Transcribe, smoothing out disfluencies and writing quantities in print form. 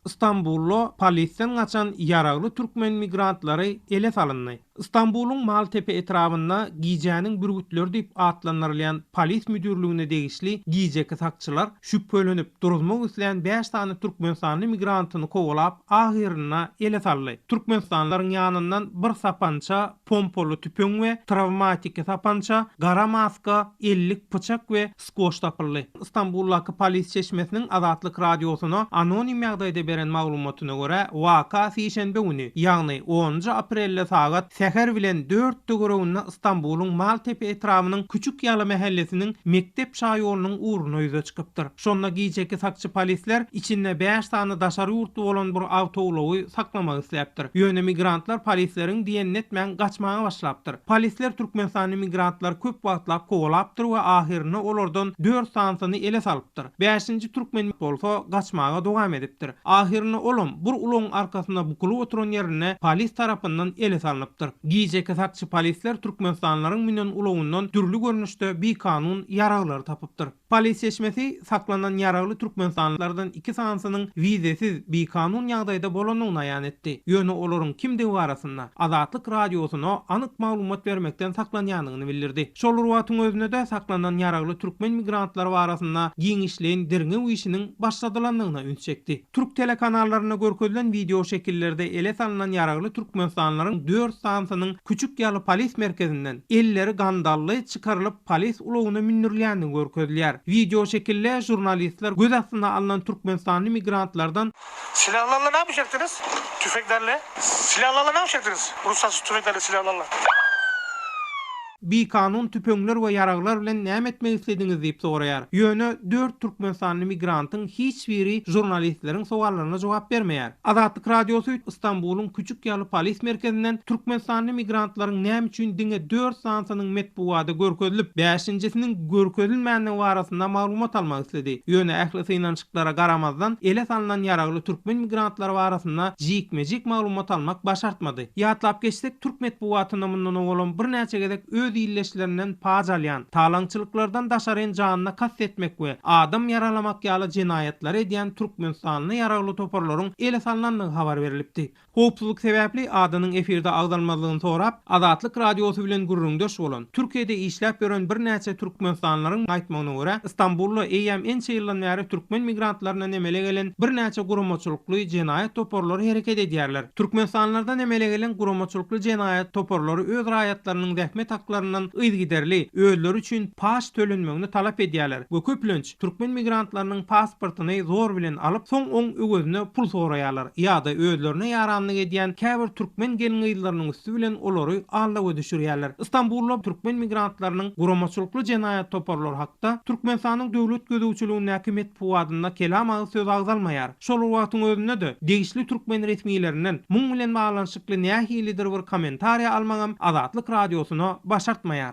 Stambulda polisden gaçan ýaragly türkmen migrantlary ele salyndy. Stambulyň Maltepe etrabynda Gijäniň bürgütleri diýip atlandyrylýan polis müdirligine degişli gijeki sakçylar şübhelenip duruzmak islän bäş sany türkmenistanly migrantyny kowalap, ahyrynda ele saldy. Türkmenistanlylaryň ýanyndan bir sapança, pompaly tüpeň we trawmatiki sapança, gara maska, ellik pyçak we skoç tapyldy. Stambuldaky polis çeşmesiniň Azatlyk Radiosyna anonim ýagdaýda beren maglumatyna görä, waka sişenbe güni, ýagny onunjy aprelde sagat säher bilen dört töwereginde Stambulyň Maltepe etrabynyň Küçük Ýaly mähellesiniň Mekdep şaýolunyň ugrunda ýüze çykypdyr. Şonda gijeki sakçy polisler içinde bäş sany daşary ýurtly bolan bir awtoulagy saklamak isläpdir. Ýöne migrantlar polisleriň diýenini etmän gaçmaga başlapdyr. Polisler türkmenistanly migrantlary köp wagtlap kowalapdyr we ahyrynda olardan dört sanysyny ele salypdyr. Bäşinji türkmen bolsa gaçmaga dowam edipdir. Ahyrynda olam bir ulagyň arkasynda bukulyp oturan ýerinde polis tarapyndan ele salnypdyr. Gijeki sakçy polisler türkmenistanlylaryň münen ulagyndan dürli görnüşde bikanun ýaraglary tapypdyr. Polis çeşmesi saklanan ýaragly türkmenistanlylardan iki sanysynyň wizesiz, bikanun ýagdaýda bolandygyny aýan etdi. Ýöne olaryň kimdigi barasynda Azatlyk Radiosyna anyk maglumat bermekden saklanýandygyny bildirdi. Şol bir wagtyň özünde-de saklanan ýaragly türkmen migrantlary barasynda giňişleýin derňew işiniň başladylandygyna üns çekdi. Türk telekanallarynda görkezilen wideoşekillerde ele salnan ýaragly türkmenistanlylaryň dört sanysynyň Küçük Ýaly polis merkezinden, elleri gandally, çykarylyp polis ulagyna mündürilýändigi görkezilýär. Wideoşekilde žurnalistler göz astyna alnan türkmenistanly migrantlardan, Silahlarla ne yapacaktınız? Tüfeklerle? Silahlarla ne yapacaktınız? Ruhsatsız tüfeklerle, silahlarla. Bikanun tüpeňler we ýaraglar bilen näme etmek islediňiz diýip soraýar. Ýöne dört türkmenistanly migrantyň hiç biri žurnalistleriň sowallaryna jogap bermeýär. Azatlyk Radiosy Stambulyň Küçük Ýaly polis merkezinden türkmenistanly migrantlaryň näme üçin diňe dört sanysynyň metbugada görkezilip, bäşinjisiniň görkezilmändigi barasynda maglumat almak isledi. Ýöne ähli synanyşyklara garamazdan, ele salnan ýaragly türkmen migrantlary barasynda jikme-jik maglumat almak başartmady. Ýatlap geçsek, türk metbugatynda mundan owalam birnäçe gezek öz ildeşlerinden paç alýan, talaňçylyklardan daşaryn janyna kast etmek we adam ýaralamak ýaly jenaýatlary edýän türkmenistanly ýaragly toparlaryň ele salnandygy habar berlipdi. Howpsuzlyk sebäpli adynyň efirde agzalmazlygyny sorap, Azatlyk Radiosy bilen gürrüňdeş bolan, Türkiýede işläp ýören birnäçe türkmenistanlylaryň aýtmagyna görä, Stambulda eýýäm ençe ýyldan bäri türkmen migrantlaryndan emele gelen birnäçe guramaçylykly jenaýat toparlary hereket edýärler. Türkmenistanlylardan emele gelen guramaçylykly jenaýat toparlary öz raýatlarynyň zähmet haklaryndan yzygiderli özleri üçin paç tölenmegini talap edýärler we köplenç türkmen migrantlarynyň pasportyny zor bilen alyp, soň oň öwezine pul soraýarlar ýa-da özlerine ýaranlyk edýän käbir türkmen gelin-gyzlarynyň üsti bilen olary aldawa düşürýärler. Stambulda türkmen migrantlarynyň guramaçylykly jenaýat toparlary hakda Türkmenistanyň döwlet gözegçiligindäki metbugatynda kelam agyz söz agzalmaýar. Şol bir wagtyň özünde-de, degişli türkmen resmilerinden muň bilen baglanyşykly nähilidir bir kommentariýa almagam Azatlyk Radiosyna başartmaýar.